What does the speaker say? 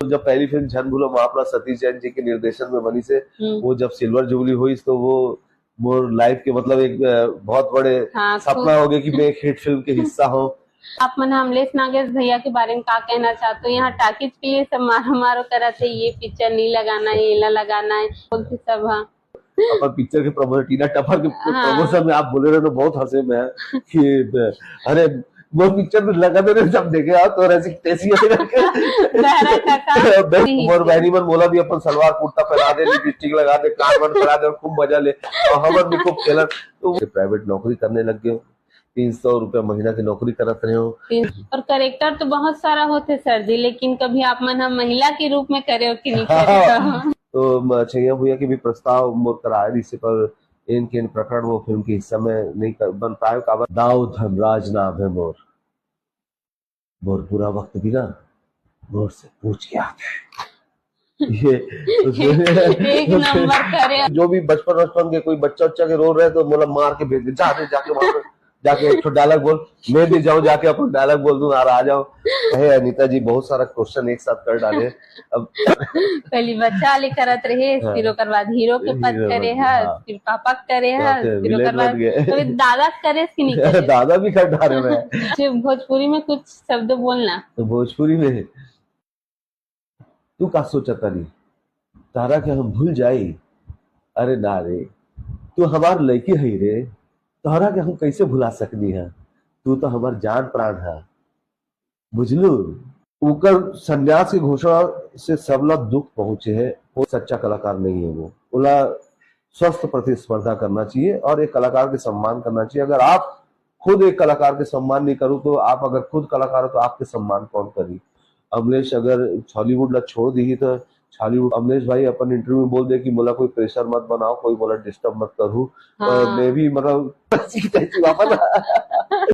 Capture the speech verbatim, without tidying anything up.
जब पहली फिल्म झन भूलो माफ ला सतीश जैन जी के निर्देशन में बनी से, हम्म। वो जब सिल्वर जुबली हुई तो वो मोर लाइफ के मतलब एक, अ, बहुत बड़े हाँ, सपना खूब। हो गया कि मैं एक हिट फिल्म के हिस्सा हूँ। आप मन अमलेश नागेश भैया के बारे में का कहना चाहते हो? यहाँ टाकीज के लिए सब मारो मारो करत है, ये पिक्चर नहीं लगाना है, ये ना लगाना है, बोलते सब। हाँ। अपन पिक्चर के प्रमोशन, टीना टपर के हाँ। प्रमोशन में आप बोले रहे तो बहुत हंसे मैं कि अरे वो पिक्चर में लगा दे रहे, जब देखे आओ तो ऐसी तैसी ऐसे करके बहरा काका। बहन, नहीं। मोर बहनी मन मोला भी अपन सलवार कुर्ता पहना दे, लिपस्टिक लगा दे, कान वान पहना दे और खूब मजा ले। और हमर भी खूब खेलन। तो प्राइवेट नौकरी करने लग गए, तीन सौ रुपया महीना की नौकरी करत रहे हो। तीन, और करेक्टर तो बहुत सारा होते सर जी, लेकिन कभी आप मन हम महिला के रूप में करे हो कि नहीं करे हो? तो म-, छैया भैया के भी प्रस्ताव मोर कराए रहिसे, पर एन केन प्रकरण वो फिल्म के हिस्सा में नहीं कर, बन पाए। काबर दाऊ धनराज नाम है मोर, मोर बुरा वक्त भी ना मोर से पूछ के आते हैं। ये एक नंबर करे। जो भी बचपन बचपन के कोई बच्चा उच्चा के रो रहे तो मोला मार के भेज दे, जा रे, जाके वहां पे जाके एक ठो डायलॉग बोल, मैं भी जाऊं जाके अपन डायलॉग बोल दूं और आ जाओ। हे अनिता जी, बहुत सारा क्वेश्चन एक साथ कर डाले। अब पहली बच्चा वाले करत रहे, हाँ। फिर ओकर बाद हीरो के पद हीरो करे बन गए, हस, हाँ। फिर पापा के करे तो हस, फिर फिर ओकर विलेन बाद बन गए। अभी दादा के करे कि नहीं करे? दादा भी कर डाले मैं। अच्छा, भोजपुरी में कुछ शब्द बोलना। तो भोजपुरी में तू का सोचत तारी? तारा के हम भूल जाई? अरे ना रे, तू हमार लड़की है रे, तोहरा के हम कैसे भुला सकनी है? तू तो हमार जान प्राण है, बुझलू? ओकर संन्यास की घोषणा से सबला दुख पहुंचे है। वो सच्चा कलाकार नहीं है, वो ओला स्वस्थ प्रतिस्पर्धा करना चाहिए और एक कलाकार के सम्मान करना चाहिए। अगर आप खुद एक कलाकार के सम्मान नहीं करो तो आप अगर खुद कलाकार हो तो आपके सम्मान कौन करी? अमलेश अगर छॉलीवुड ला छोड़ दी तो छॉलीवुड, अमलेश भाई अपन इंटरव्यू में बोल दे कि मोला कोई प्रेशर मत बनाओ, कोई मोला डिस्टर्ब मत करू। हाँ। और मैं भी मतलब ऐसी की तैसी वापस